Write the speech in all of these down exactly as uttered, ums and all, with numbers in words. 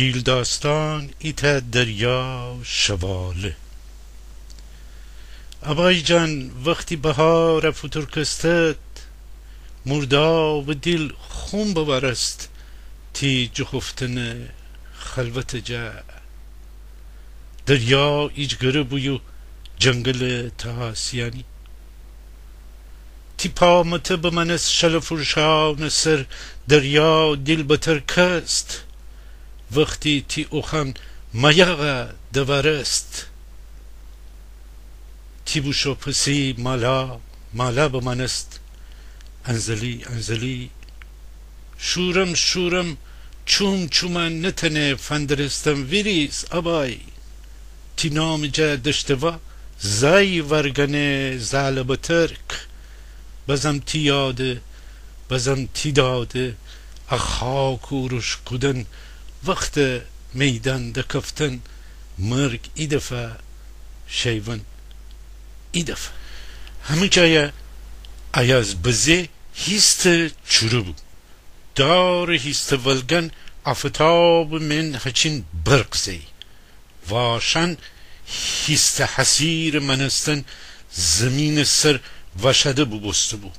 دیل داستان ایتأ دریا شواله. ابای جان، وختی بهار فوتورکستد، مردابٚ دیل خون بوارست، تی جوخوفتنٚ خلوتٚ جا. دریا ایجگره بو یو جنگلٚ تاسیانی. تی پامته بمانست شله فورشانٚ سر، دریا دیل بتر کست. وختی تی اوخان مایاغا دوارست، تی بوشو پسی مالا مالا بمانست. انزلی انزلی شورم شورم، چوم چومه نتنه فندرستن. ویریس ابای، تی نامٚ جا دشتوا زای ورگنه زالبٚ ترک. بزم تی یاده، بزم تی داده، ا خاک اورش کودن، وختٚ میدان دکفتن، مرگ ایدفه، شیون ایدفه. همه جایه ایاز بزه هیستٚ چوره بو. دارٚ هیستٚ ولگان آفتابٚ من هچین برق زئی. واشان هیستٚ حصیرٚ مانستن زیمینٚ سر واشاده بوبوسته بو.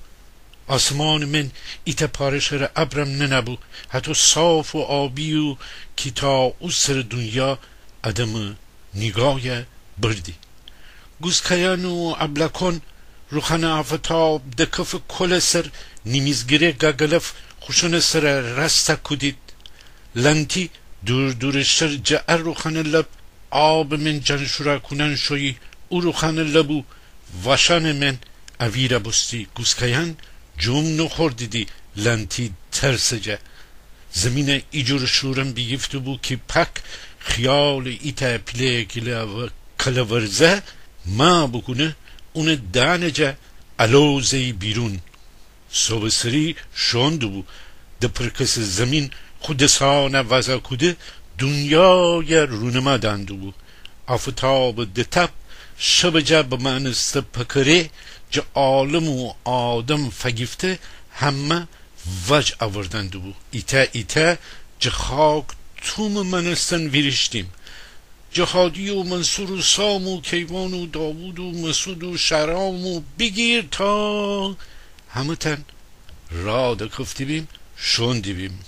آسمانٚ من ایتأ پاره شرٚ ابرم ننه‌بو، هتو صاف و آبی بو کی تا او سرٚ دونیا آدمٚ نیگایه بردی. گوزکایأن و ابلکون روخانٚ آفتاب دکفٚ کولٚ سر نیمیزگره گاگلف خوشانٚ سره راستا کودید. لانتی دور دورٚ شر جه ا روخانٚ لب آبٚ من جانشورا کونان شویی او روخانٚ لب و واشانٚ من اویرا بوستی. گوزکایأن جوم نوخوردیدی لانتی ترسٚ جه. زیمینه ایجور شورم بیگیفته بو کی پاک خیالٚ ایتأ پیله کله و-، کله‌ورزه ما بوکونه، اونٚ دانٚ جه الو زئی بیرون. صوبٚ سری شوئون دوبو، دپرکسٚ زیمین خو دسأنه وازا کوده دونیایه رونما دأن دوبو. آفتابٚ دتاب شبٚ جا بمأنسته پکره، جه عالم و آدم فگیفته همه وج آوردن دوبو. ایتأ ایتأ جه خاک تومٚ مأنستن ویریشتیم. جهادی و منصور و سام و کیوان و داوود و مسعود و شهرام و بیگیر تا همه‌تأن راه دکفته بیم، شوئون دیبیم.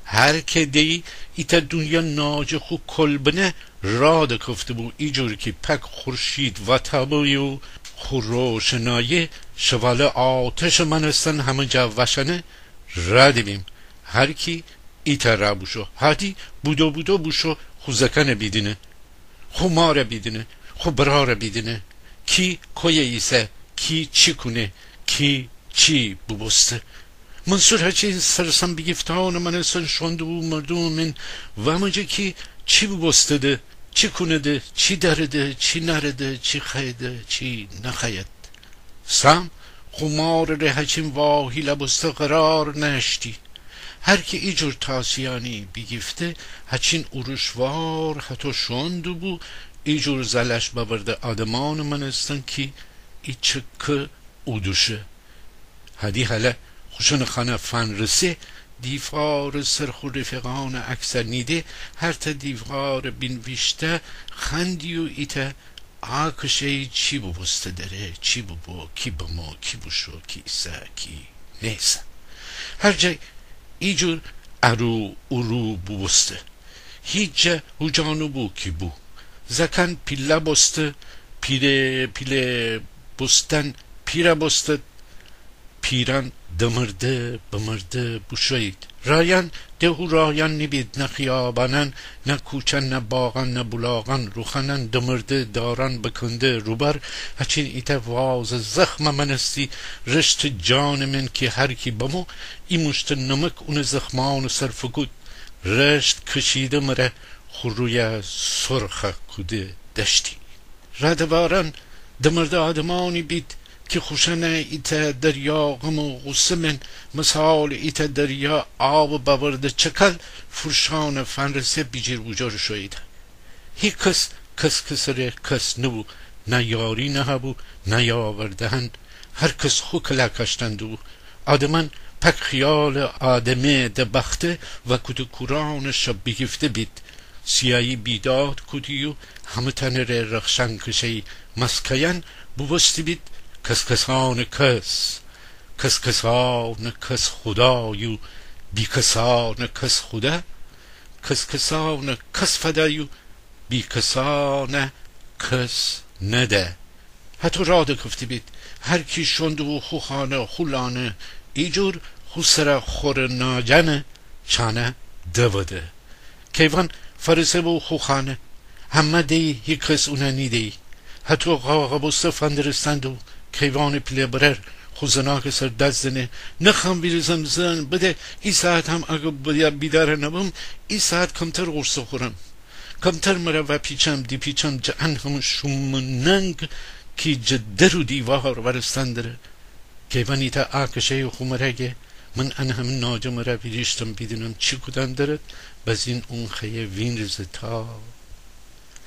هر که دیی ایتأ دونیا ناجه خو کل بنه راه دکفته بو. ایجور کی پک خورشید واتابی و خو روشنایی شواله آتشٚ مأنستن همه جا واشانه راه دیبیم. هر کی ایتأ راه بوشو. هادی بودو بودو بوشو خو زکانه بیدینه، خو ماره بیدینه، خو براره بیدینه. کی کویه ایسه، کی چی کونه، کی چی بوبوسته. منصور هچین سرسام بیگیفتأنٚ مأنستن شوئون دوبو مردومٚ من وامجه کی چی بوبوستده، چی کونده، چی دأرده، چی نأرده، چی خوأیده، چی نخوأید. سام خو مارٚ ره هچین واهیلا بوسته قرار نأشتی. هر کی ایجور تاسیأنی بیگیفته هچین اورشوار هتو شوئون دوبو، ایجور زلش بأورده آدمأنٚ مأنستن کی ای چکه اودوشه. هادی هله خوشانٚ خانه فنرسه، دیوارٚ سر خو رفیقأنٚ عکسه نیده، هرتأ دیوارٚ بینویشته خوأندی و ایتأ آ کشه‌یی چی بوبوسته دره، چی بوبو، کی بمو، کی بوشو، کی ایسه، کی نیسه. هر جای ایجور ارو اورو بوبوسته. هیجه هوجانو بو کی بو. زکان پیله بوسته، پیره پیله بوستن پیره بوسته. پیران دمرده بمرده بوشویید. رایان ده هو رایان نیبید، نه خیابانان، نه کوچان، نه باغان، نه بولاغان. روخانان دمرده، داران بکنده، روبار هچین ایتأ وازٚ زخمٚ مأنستی. رشتٚ جانٚ من کی هر کی بمو، ای موشتٚ نمک اونٚ زخمأنٚ سر فوکود. رشت کشیده مره خو رویه سرخه کوده دأشتی. رادواران دمرده آدمأنی بید کی خوشأنه ایتأ دریا غم و غوصه من، مثالٚ ایتأ دریا آبٚ بأورده چکل فورشأنٚ فنرسه بیجیر بوجور شوییده. هیکس کس کسٚ ره کس نبو، نه یاری نهه‌بو، نه یاور دهن. هر کس خو کلا کاشتن دوبو. آدمأن پک خیالٚ آدمه دبخته و کوتوکورأنٚ شب بیگیفته بید. سیایی بیداد کودی و همه‌تأنٚ ره رخشن کشه‌یی. مسکیأن بوبوسته‌بید کس‌کسانٚ کس. کس‌کسانٚ کس خودای و بی‌کسانٚ کس خودا. کس‌کسانٚ کس فدای و بی‌کسانَ کس نده. هتو راه دکفته‌بید. هر کی شوندوبو خو خانه، خو لانه، ایجور خو سرَ خورٚ ناجانٚ چانه دوده. کیوان فأرسه‌بو خو خانه. همه دیی، هیکس اونَ نیده‌یی. هتو قاقَ بوسته فندرستن دوبو. کیوانٚ پیله برر خو زناکٚ سر داد زنه: نخوأم ویریزم زن، بده ای ساعت هم اگر بیدار نبم، ای ساعت کمتر غورصه خورم. کمتر مره وأپیچم دیپیچم جٚه ان همه شومٚ ننگ کی جٚه در و دیوار وأرستن دره. کیوان ایتأ آه کشه‌یی خو مره گه: من ان همه ناجه مره ویریشتم بیدینم چی کودن درد، بزین اون خوأیه وینریزه تا.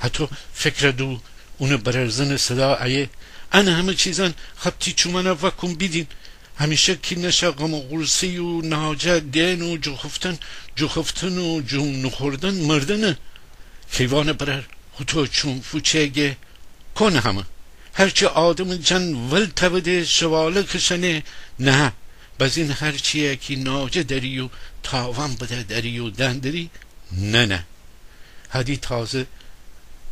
هتو فکرَ دوبو اونٚ بررزنٚ صدا ایه: ان همه چیزأن خب تی چومأنَ وأکون بیدین. همیشه کی نشه غم و غورصه و ناجه دئن و جوخوفتن، جوخوفتن و جوم نوخوردن مردنه. کیوانٚ برر هوطو چوم فوچه گه: کون همه. هرچی آدمٚ جان ول تأوده شواله کشنه نه. بزین هرچی‌یه کی ناجه دری و تاوان بده دری و دندری ننه. هادی تازه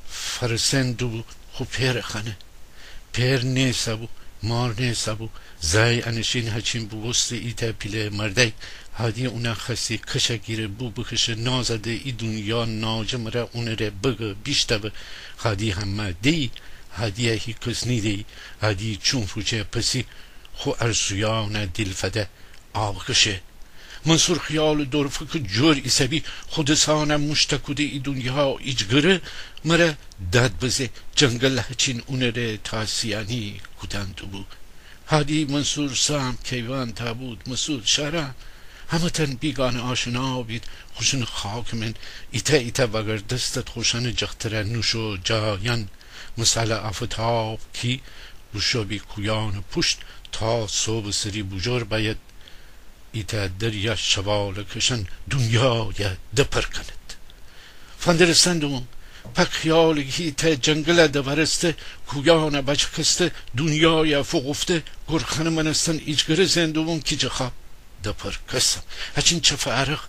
فأرسن دوبو خو پئرٚ خانه. پئر نیسه‌بو، مار نیسه‌بو. زأی انه شین هچین بوبوسته ایتأ پیله مردأی. هادی اونَ خوأستی کشه گیره بو بکشه نازده ای دونیا ناجه مره اونٚ ره بگه بیشتأوه. هادی همه دیی، هادی‌یَ هیکس نیده‌یی. هادی چوم فوچه پسی خو ارسویانَ دیل فده آه بکشه. منصور خیالٚ دورفکٚ جور ایسه‌بی، خو دسأنَ موشتَ کوده ای دونیا ایجگره مره داد بزه. جنگل هچین اونٚ ره تاسیانی کودن دوبو. هادی، منصور، سام، کیوان، تابوت، مسعود، شهرام، همه‌تأن بیگانه آشنا بید. خوشأنٚ خاکٚ من ایتأ ایتأ وأگردستد خوشأنٚ جخترَ نوشو جایأن. مثالٚ آفتاب کی بوشو بی کویانٚ پوشت تا صوبٚ سری بوجور بأید ایتأ دریا شواله کشأن دونیایَ دپرکند. فندرستن دوبوم. پاک خیالی کی ایتأ جنگلَ دوارسته، کویانَ بچکسته، دونیایَ فوقوفته، گورخانه مأنستن ایجگره زئن دوبوم کی جٚه خواب دپرکستم. هچین چفٚ عرق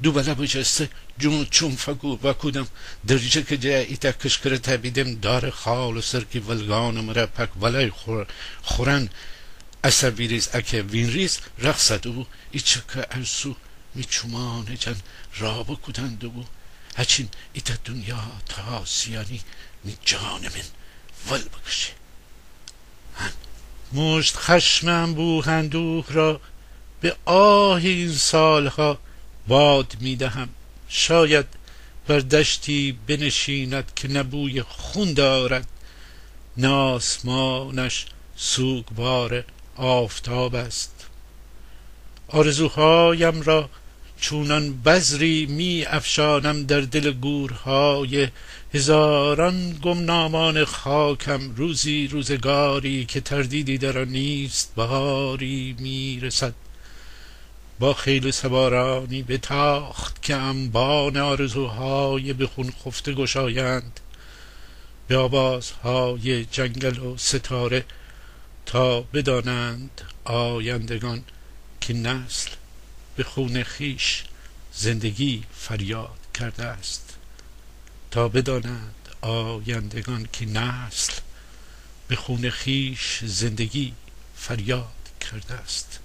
دوبله بجسته، جوم چوم فکو وأکودم. درجکٚ جا ایتأ کشکرتَ بیدم دارٚ خالٚ سر کی ولگانٚ مره پاک ولای خور-، خورأن اسه ویریز اکه وینریز رقص دوبو. ایچکه ارسو می چومانٚ جان رابه کودن دوبو. هچین ایتأ دونیا تاسیانی می جانٚ من ول بکشه. مشت خشم انبوه اندوه را به آه این سال‌ها باد می‌دهم. شاید بر دشتی بنشیند که نه بوی خون دارد، نه آسمانش سوگوار آفتاب است. آرزوهایم را چونان بذری می‌افشانم در دل گورهای هزاران گمنامان خاکم. روزی، روزگاری که تردیدی در آن نیست، بهاری می‌رسد با خیل سوارانی به تاخت که انبان آرزوهای به خون خفته گشایند، به آوازهای جنگل و ستاره، تا بدانند آیندگان که نسل به خون خویش زندگی فریاد کرده است، تا بدانند آیندگان که نسل به خون خویش زندگی فریاد کرده است.